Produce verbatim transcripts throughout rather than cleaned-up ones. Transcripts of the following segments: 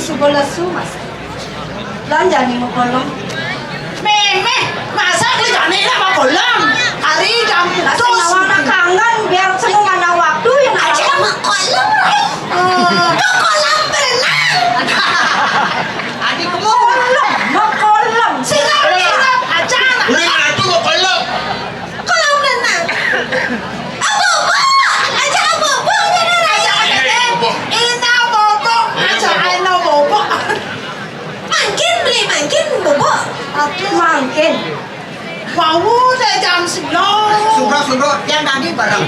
Suba lesu, Mas. Lan jani makolem. Mémé, masa ké jani nak makolem? Ari jam putus. Awak nak kangen, biar seneng ada waktu yang aja makolem, Rai. Eh. Ke kolam berenang. Adi kamu. Makolem, makolem. Siram, siram, aja nak. Udah atu makolem. Kolam renang. Abobo! Aja abobo, aja ada raya. Aja abobo. Ina bobo, aja ina bobo. Mangkin, beli mangkin, bobo. Mangkin. Wau, deh jam sepuluh. Sudah, sudah. Yang tadi bareng.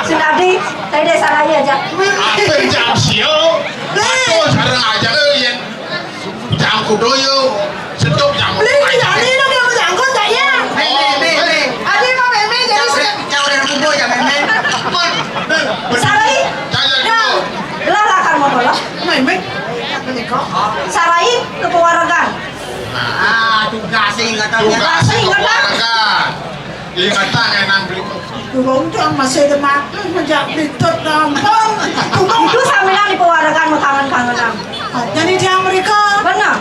Sudah, di. Tadi deh, salah aja. Apa jam sio? Atau sareng aja, eh, yang Jangkut doyo, sedok jangkut. Beli, beli, beli, beli, beli, jangkut, tak ya? Mémé, mémé, mémé. Adi mah mémé, jadi sedek. Jauh dari kubur ya, mémé. Sarai. Jangan ya, kubur. Lah, lah, kan mau tolak. Mémé. Apa nih, kok? Sarai, ke pewaregan. Ah, tugas sih, nggak tahu. Tugas sih, nggak tahu. Pewaregan. Ingatan enang beli. Wong tuh masih ada mati, menjak Belitung gampang. Itu saminan di pewaregan mau kangen-kangenan. Jadi di Amerika. Benar.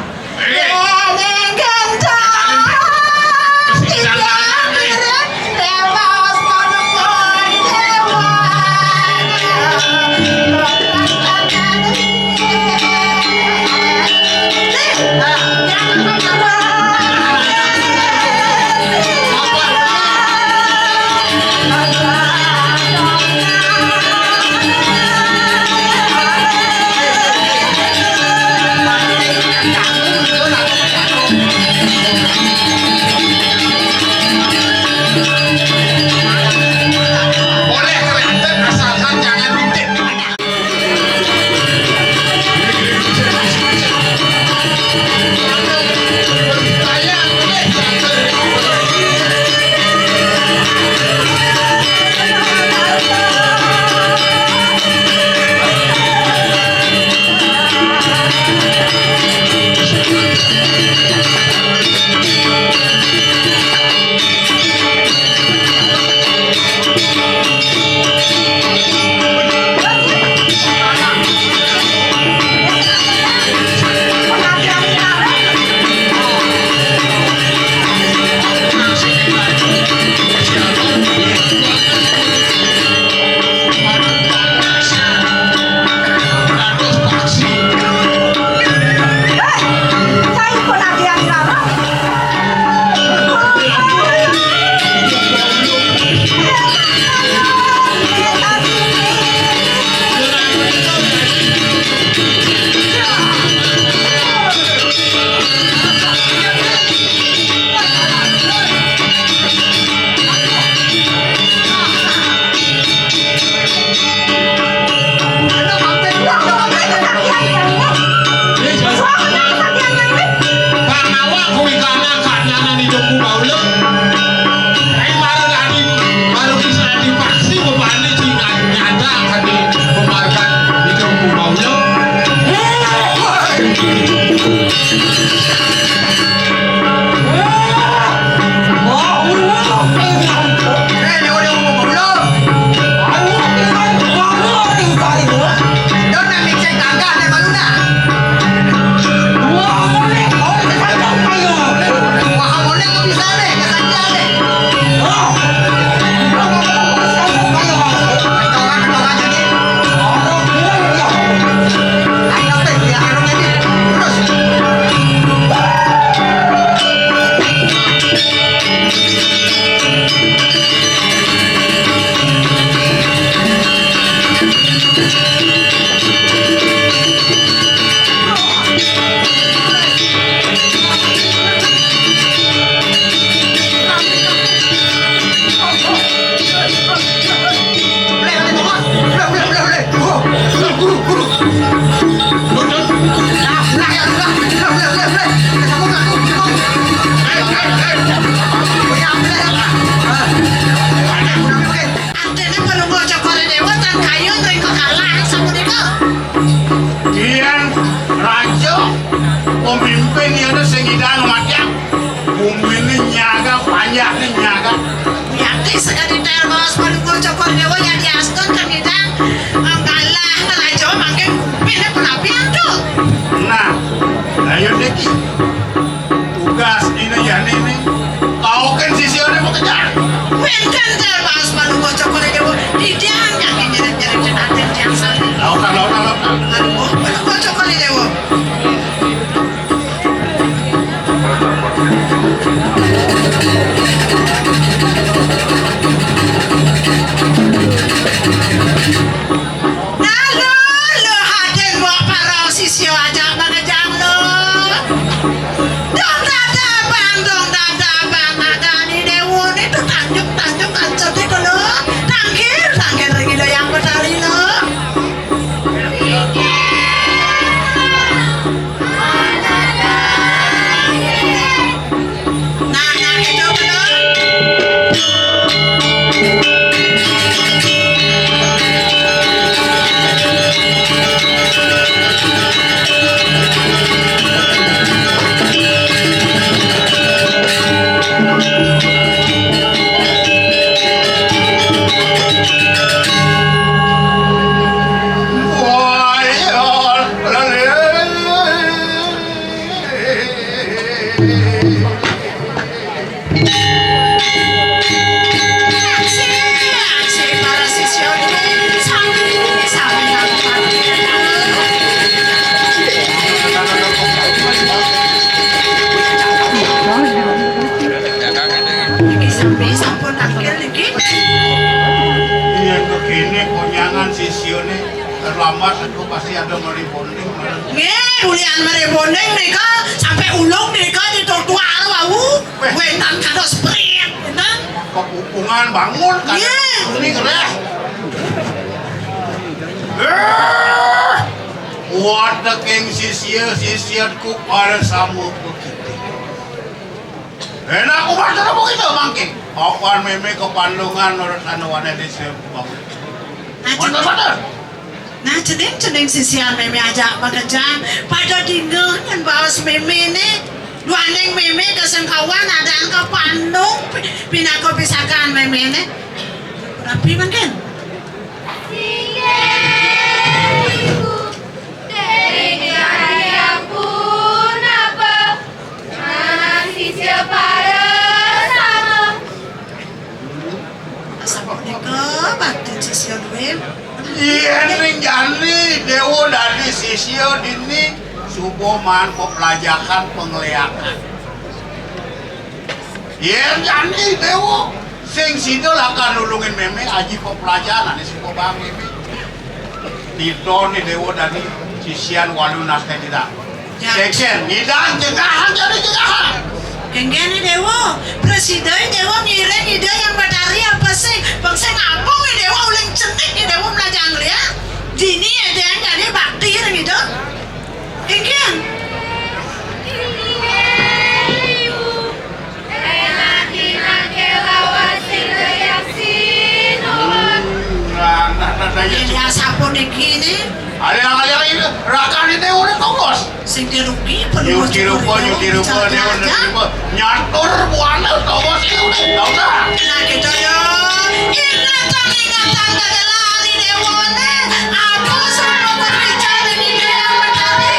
Boleh kreatif asalkan jangan rutin. Pangawa kuwi kana kanyanan ijo ku baulem. Ai marang adi, baru bisa dipaksi bebane sing nyata kadi pemarikan ijo ku baulem. Artine Palungguh Cokor I Déwa tan kayun ring kekalahan sapunika. Yén raja pemimpin yén sing ngidang matiang, bumine nyaga, panjane nyaga. Yakti sekadi tel baos Palungguh Cokor I Déwa, yadiastun kan ngidang, eh, kalah Raja mangkin kupingné penapian, Dul. Nah, ayo niki. Tugas dina jani né. Kaukin sisiané makejang. Wénten, Dul, baos Palungguh Cokor I Déwa. Didang nyaking nyerit-nyerit atin tiang sami. Lautang, lautang, lautang. Aduh, Palungguh Cokor I Déwa. Nah, lo, lo, hadén mbok para sisya ajak makejang, lo. Dong dadabang, dong dadabang, nagani déwa nitu tanjuk, tanjuk, kancut niku, lo. Tangkil, tangkil ring Ida Hyang Betari, lo. Nah, nah, itu bener. Niki sami sampun tangkil niki. Iya, kok kene konyangan sisione terlambat, aku pasti ada meribonding. Nggih, ulian meribonding nika sampai ulung nika di trotoar wau. Wénten kados prit, wénten. Kepupungan bangun kan. Iya. Ini ngereh. Eh, wateking sisia-sisianku para sama begitu. Enak umat sudah begitu mangkin. Pakuan meme kepandungan nurut anu wane desa bangun. Nah, Water, water. Nah, cening-cening sisian meme ajak makejang, pada dingeh nyen baos meme né. Duaning meme kasengkawan adan kapandung pi-, pinaka pisakan meme né. Rapi mangkin. Singgih, Ibu. Déning ampun apa? Nah, sisia pada sama. Asapunika bakti sisia duwé. Yén ring jani Déwa dadi sisia dini, suba maan peplajakan pangléakan. Yén jani Déwa sing sida lakar nulungin mémé aji peplajahan ané suba baang mémé. Titoné Déwa dadi sisian walu nastén ida. Ya. Kénkén, ngidang jengahan jadi jengahan. Kénkén Déwa, prasida Déwa ngiring Ida Hyang Batari apa sih? Bangsa ngapung Déwa uling cenik Déwa melajang liya. Dini Ida Hyang jadi bakti ring Ida. Kénkén. Nah, nah, nah, nah, ya, Yen ya sapuniki né. Ada yang, ada yang ini, rakan ini udah tongos. Sing dirugi, Nyuci rupa, nyuci rupa, dia udah terima. Nyatur buana tongos ini udah, tau tak? Nah, kita ya. Ingatan, ingatan, kagak lari deh, Wone. Apa semua berbicara di dalam petani?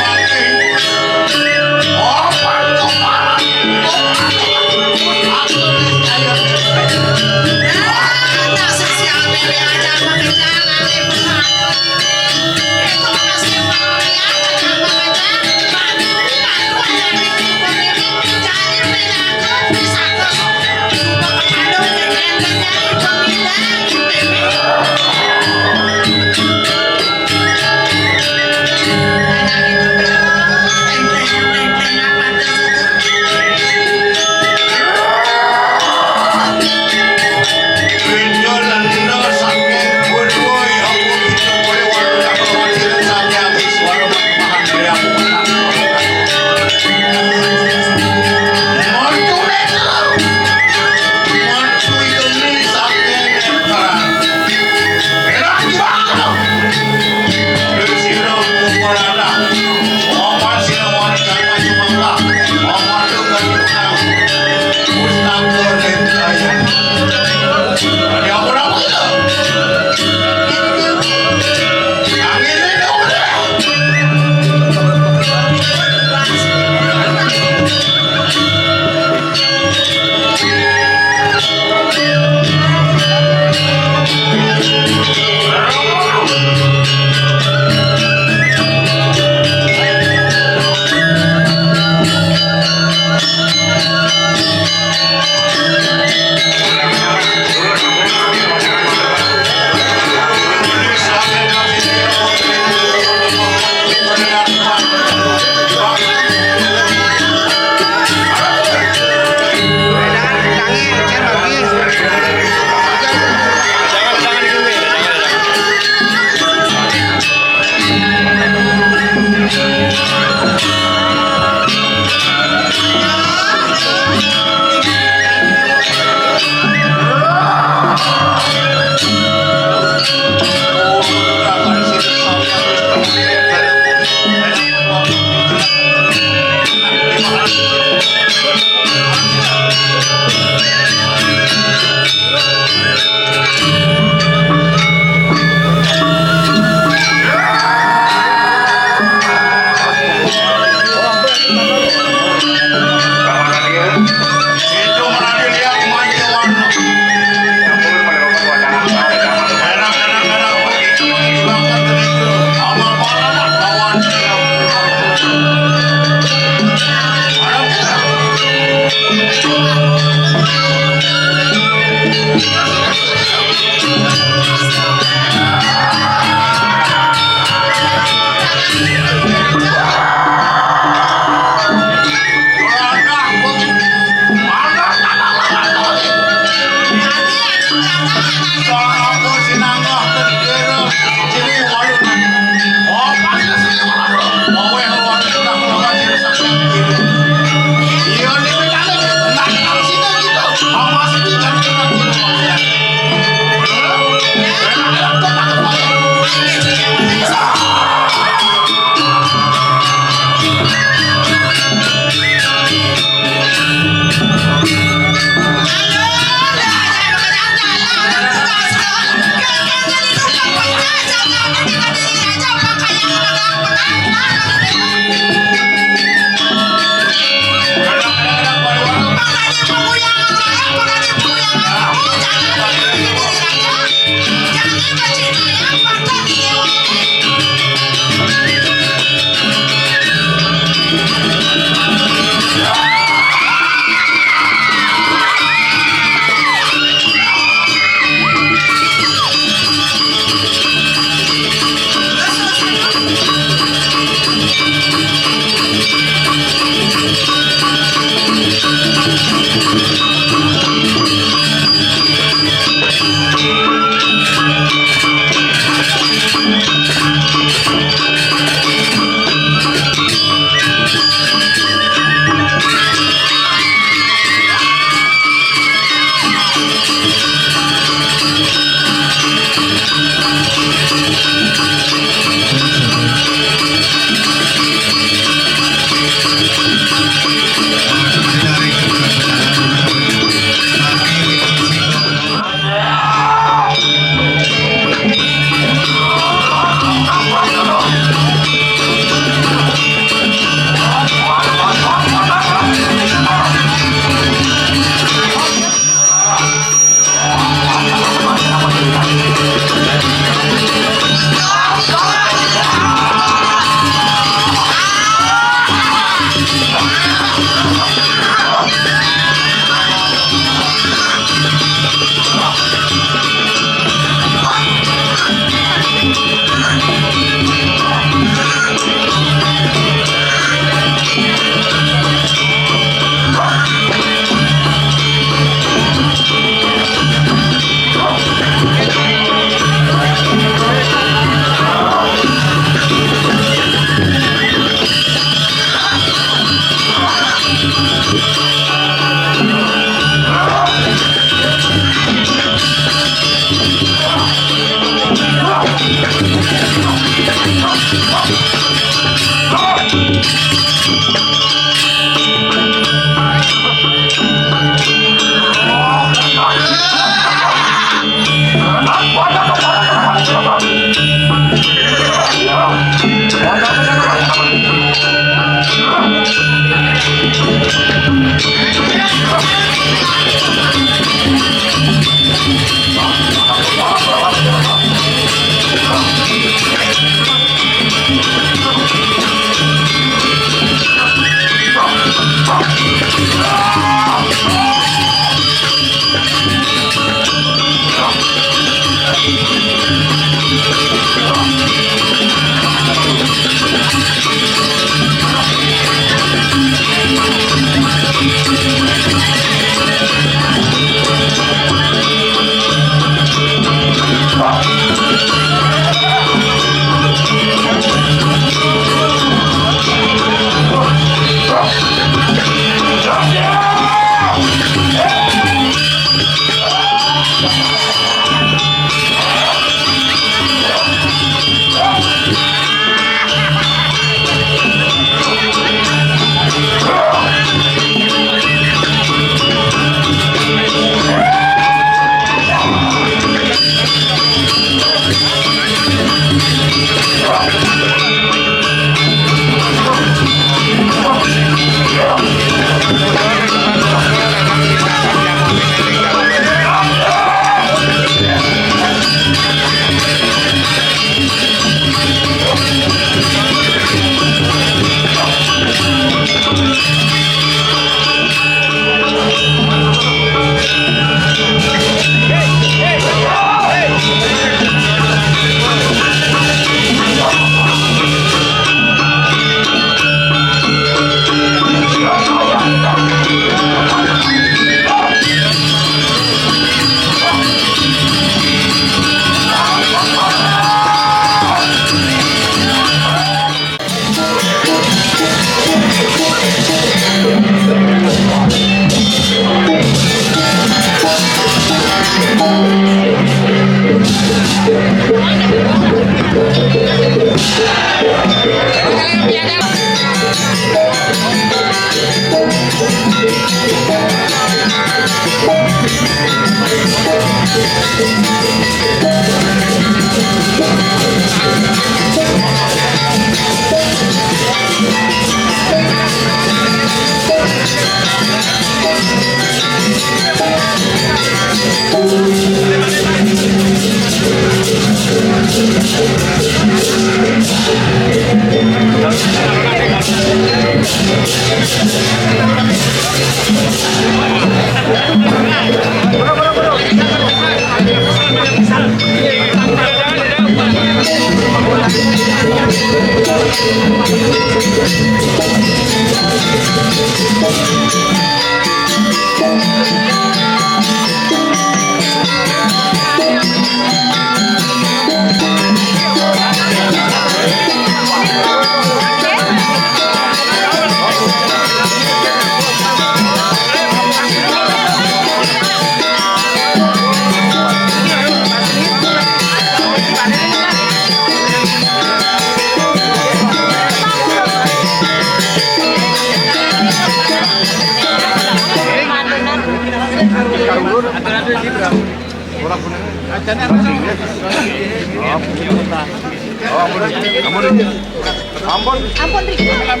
Ampun. Ampun. Ampun.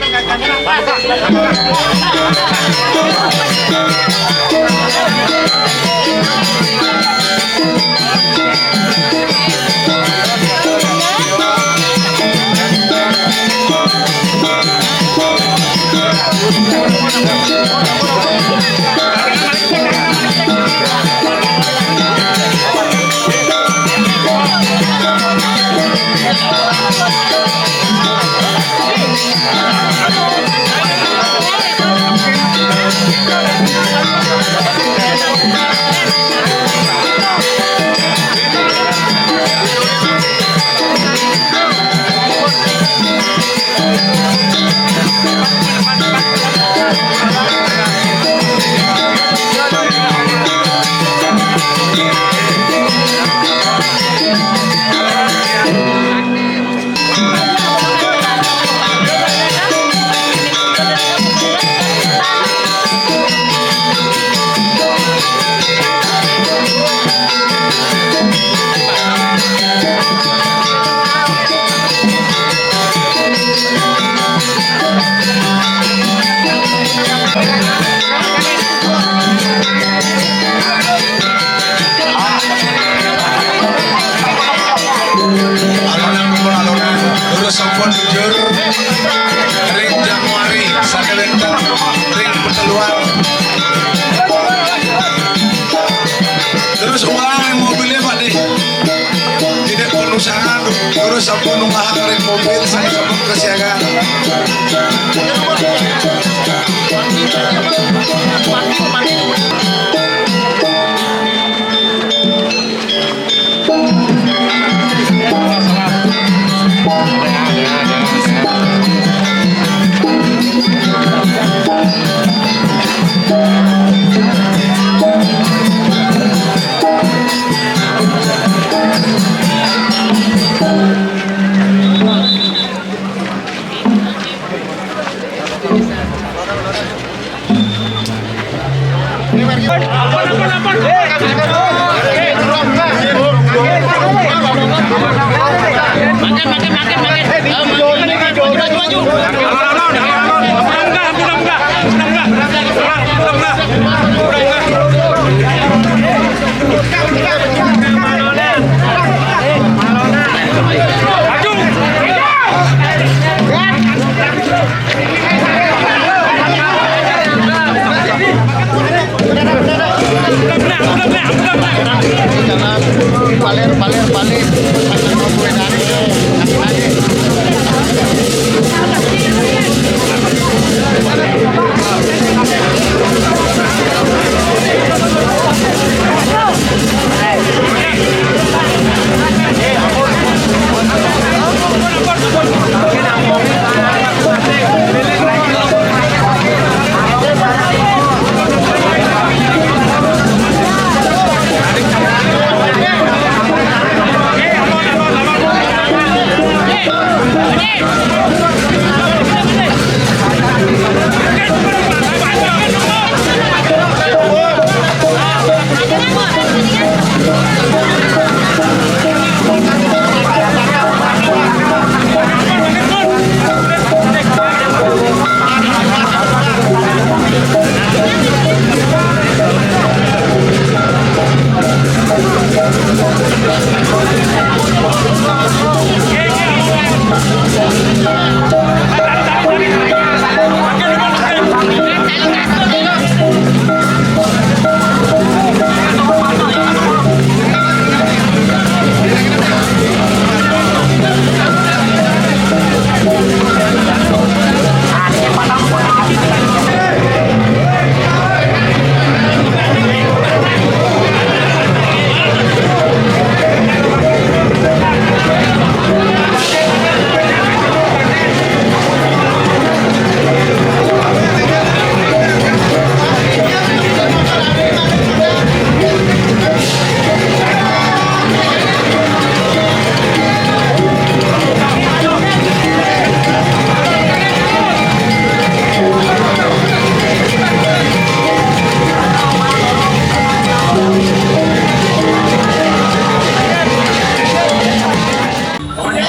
Alona kumpul alona, terus sampun jujur ring Januari sané wénten ring Peteluan. Terus uang mobilnya Pak deh. Tidak penuh sangat, terus sampun nunggu ring mobil, saya sampun kesiangan.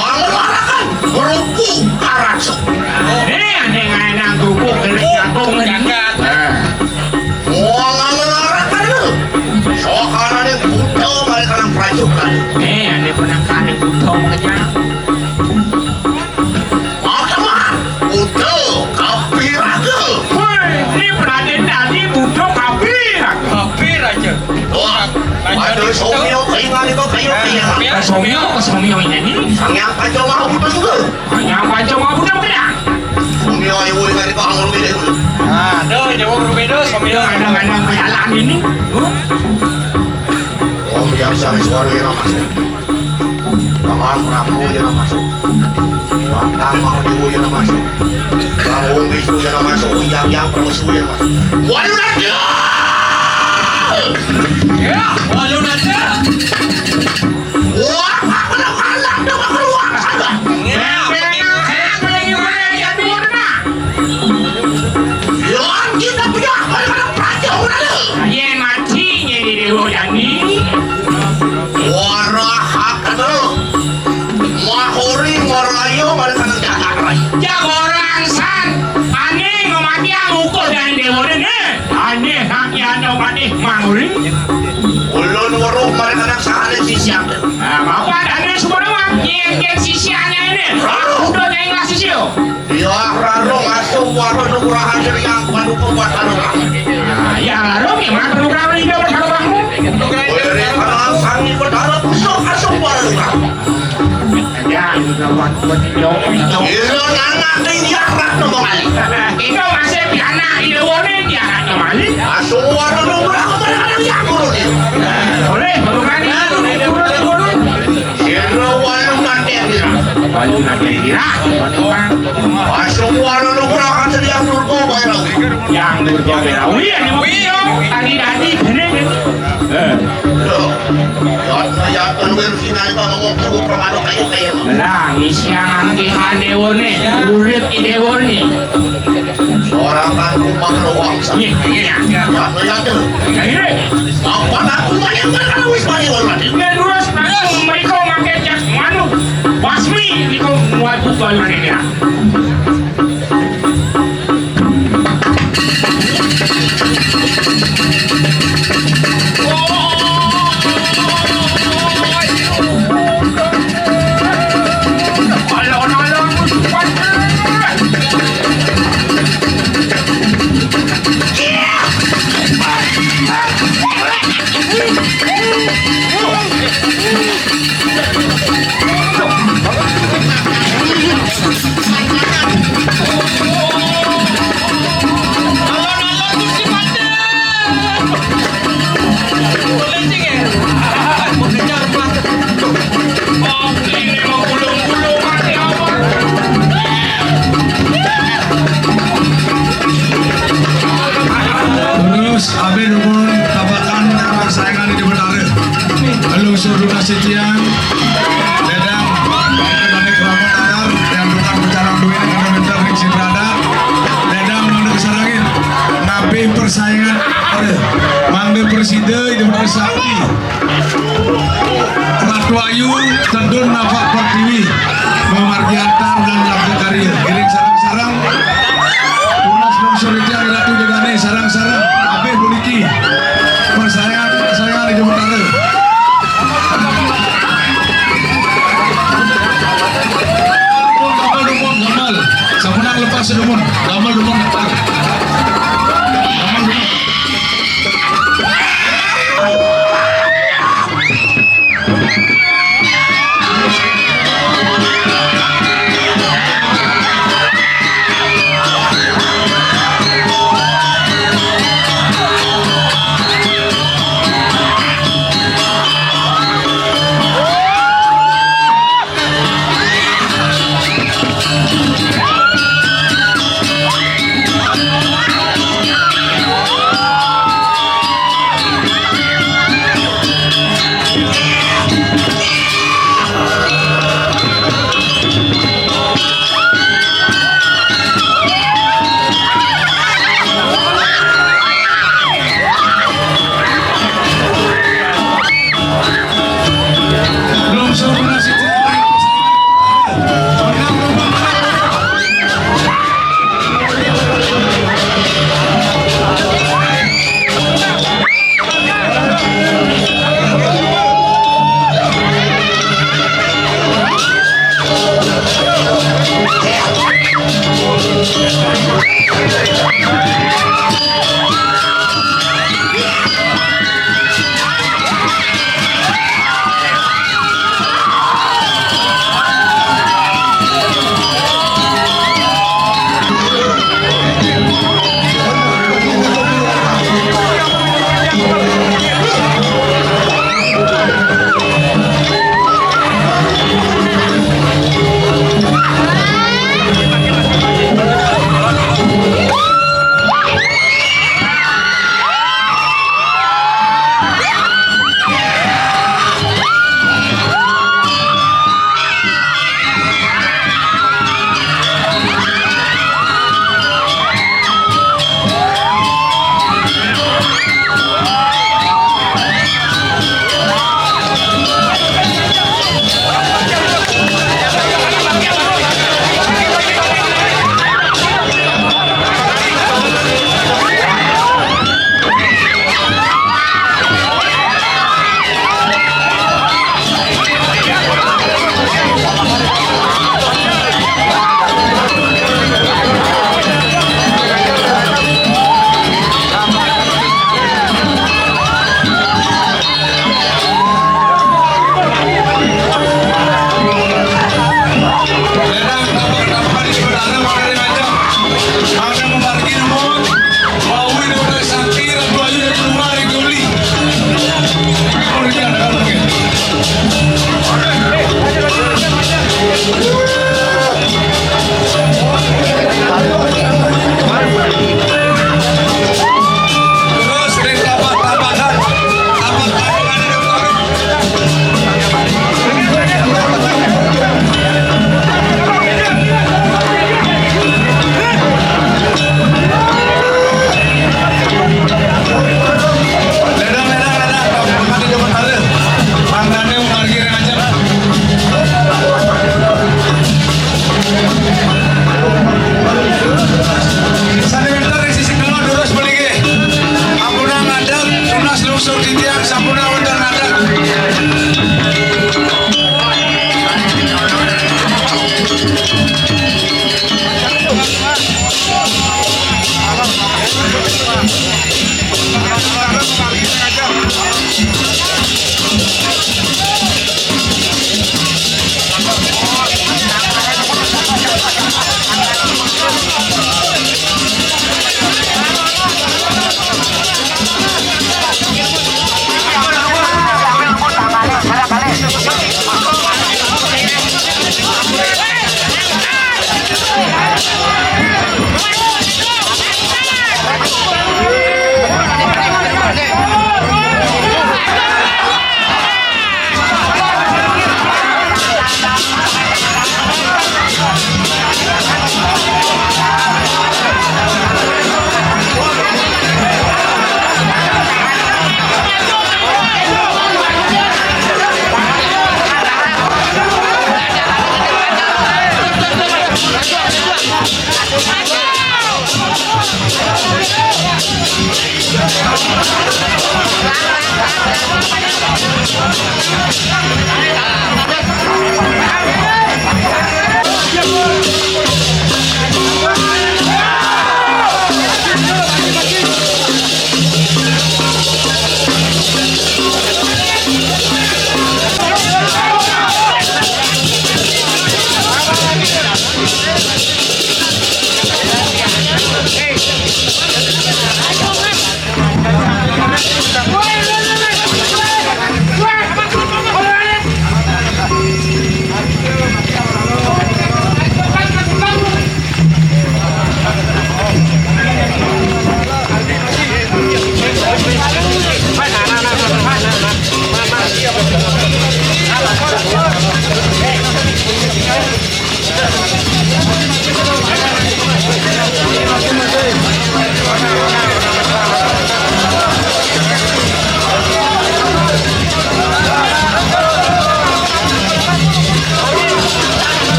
Ngelarakan kerupuk karaso. Nih, nih, ngeunang kerupuk, geulis jagung, jagat. Nah. Moal ngelarakan lu. Sok aya nu butuh, balik kana prajurit. Nih, aya nu butuh, aja. Apa mah? Butuh, kapiraga. Woi, ini Raden tadi butuh kapiraga. Kapiraga. Wah, aduh, Somio, kaingan itu kayu, kaingan. Somio, Somio ini. Sang Hyang Panca Maha Buddha juga. Sang Hyang Panca Maha Buddha kena. Somio, ayo, mulai dari Bang Rumi deh. Aduh, jauh Rumi deh, Somio. Kadang-kadang kayak ini. Huh? Om Yang Sang Suara yang masuk. Bang Prabu yang masuk. Bang Tama Dewa yang masuk. Bang Wong Wisnu yang masuk. Yang Yang Prabu yang masuk. Waduh, nanti. Ya, waduh, nanti. Wah, apa nak malam dah keluar sana? Ya, begitu. Yang kita punya apa yang ada pelajar mana? Ayen mati nyeri dewa jani. Waraha kenal. Mahori marayo pada kana jatak rai. Jagoran san. Ane ngamatian ukur dari dewa dene. Ane hak ya no mati mahori. Ulun weruh pada kana sahane sisian. Nah, bapak ane semua doang. Yen yen sisiannya ini. Udah kayak ngasih sih. Iya, Raro ngasuh wara nugrahan Hyang Paduka Batara. Nah, ya, Raro ya, mah nugrahan Hyang Batara. Wiri Raro Sang Batara pusuk asuh wara nugrahan. Ya, nugrahan buat Hyang Batara. Iya, anak dia rak ngomong kali. Itu masih anak Ilewonin dia rak ngomong kali. Asuh wara nugrahan kepada anak yang guru dia. Boleh, nugrahan. Sira walu nate ira. Walu nate ira. Asuh wara nugrahan Hyang Durga Bairawi. Hyang Durga Bairawi ya, tadi tadi gini. Eh. Loh. Ya, ya, kan wir sinai ta ngomong kudu pramana kayu kayu. Lah, ngisian anti dewane, urip i dewane. Ora kanggo makruwang. Iya, iya. Ya, ya, ya. Iya. Apa aku banyak banget wis banyak banget. Ya, terus, terus mereka makai jas manu. Basmi, mereka buat buat mereka. Terus, abdi nuhun tapakan saingan di Betara. Lungsur duka sitiang, Dedang, Mangda Danik Ramon Dadar, yang tukang pecalang duit, ada minta ring si Brada, Dedang Mangda Sarangin, napi persaingan, aduh, Mangda Presida, itu benar sakti. Ratu Ayu, Tedun Napak Pertiwi, Mamargi Antar dan Labda Karya, giring sarang-sarang, tunas lungsur itiang Ratu Jagane, sarang-sarang, abih puniki, persaingan, persaingan di Jemutara.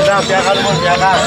Udah, biarkan, Mun, biarkan.